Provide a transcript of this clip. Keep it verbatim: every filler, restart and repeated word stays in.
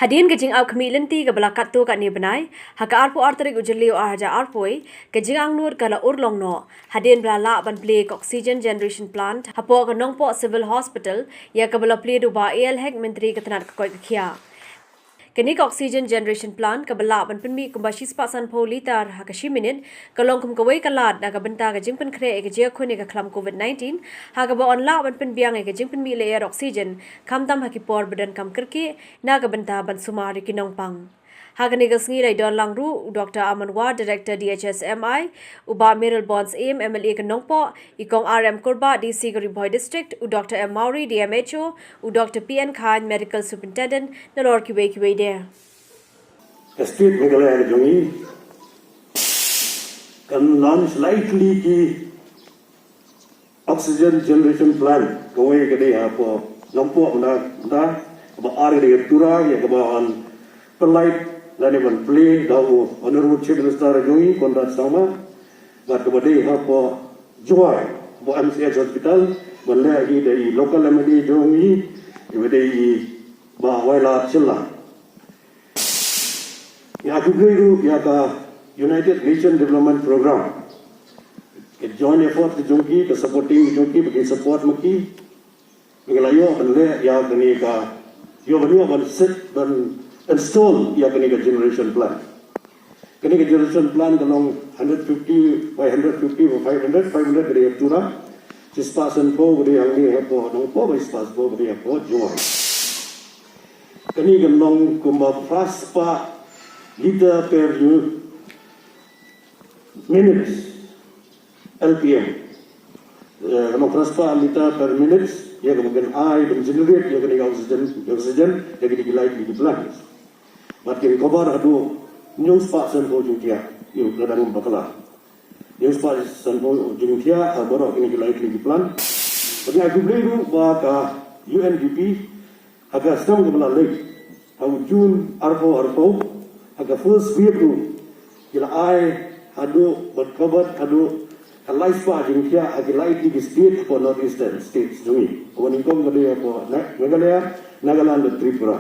Hadien ka jingap khmih lynti kaba la katto katne bnai, ha ka arphew ar tarik u Jylliew ar hajar arphew, ka jingangnud ka la urlong noh, hadien ba la lah ban plie ka Oxygen Generation Plant hapoh ka Nongpoh Civil Hospital, ïa kaba la plie da u Bah A L Hek, Myntri ka tnad ka koit ka khiah. Kane ka Oxygen Generation Plant kaba lah ban pynmih kumba shispah sanphew litar ha ka shi minit, ka long kum kawei ka lad na ka bynta ka jingpynkhreh ïa ka jingïakhun ïa ka khlam COVID nineteen, ha kaba yn lah ban pynbiang ïa ka jingpynmih lyer oxygen, khamtam ha ki por ba donkam kyrkieh, na ka bynta ban sumar ïa ki nongpang. Ha kane ka sngi la ïadon lang ruh u Doctor Aman War, Director D H S M I, u Bah Mayralborn Syiem, M L A ka Nongpoh, i Kong R M Kurbah, D C ka Ri Bhoi District, u Doctor M Mawrie, D M H O, u Doctor P N Chyne, Medical Superintendent, nalor kiwei kiwei de. Ka state Meghalaya ka jong ngi kan launch likely ki oxygen generation plant, kawei ka dei hapoh Nongpoh mynta, mynta, kaba ar ka dei ka Tura, ïa kaba yn pynlait lane ban plie da u Honorable Chief Minister jong ngi, Conrad Sangma, bad kaba dei hapoh Jowai, hapoh M C H Hospital, ban leh hi da i local M L A jong ngi, iba dei i Bah Wailadmiki Shylla. Ïa khublei ruh ïa ka United Nation Development Program. Ka joint effort ka jong ki, ka supporting ka jong ki, ba ki support ma ki. Ba ki la ïoh ban leh ïa kane ka, ïoh ban, ïoh ban set ban install ïa kane ka generation plant. Kane ka generation plant ka long hundred fifty by hundred fifty by five hundred, five hundred ka dei ha Tura. Shispah sanphew ka dei hangne hapoh Nongpoh, bad shispah sanphew ka dei hapoh Jowai. Kane kan long kumba phra spah litre per minute, L P M. Eh, kan long phra spah litre per minute, ïa kaba kan ai ban generate ïa kane ka oxygen, oxygen, ïa kine ki light, kine ki plant. Bad kin cover haduh hynñiew spah sanphew jingthiah, ïa ka dang bakla. Hynñiew spah sanphew jingthiah, ha baroh kine ki light, kine ki plant. Bad nga khublei ruh ba ka U N D P, ha ka snem kaba la leit, ha u June arphew arphew, ha ka first wave ruh, ki la ai haduh, bad cover haduh, ha lai spah jingthiah, ha ki lai tylli ki state, hapoh North Eastern states jong ngi. Kaba nyngkong ka dei hapoh Na-, Meghalaya, Nagaland, bad Tripura.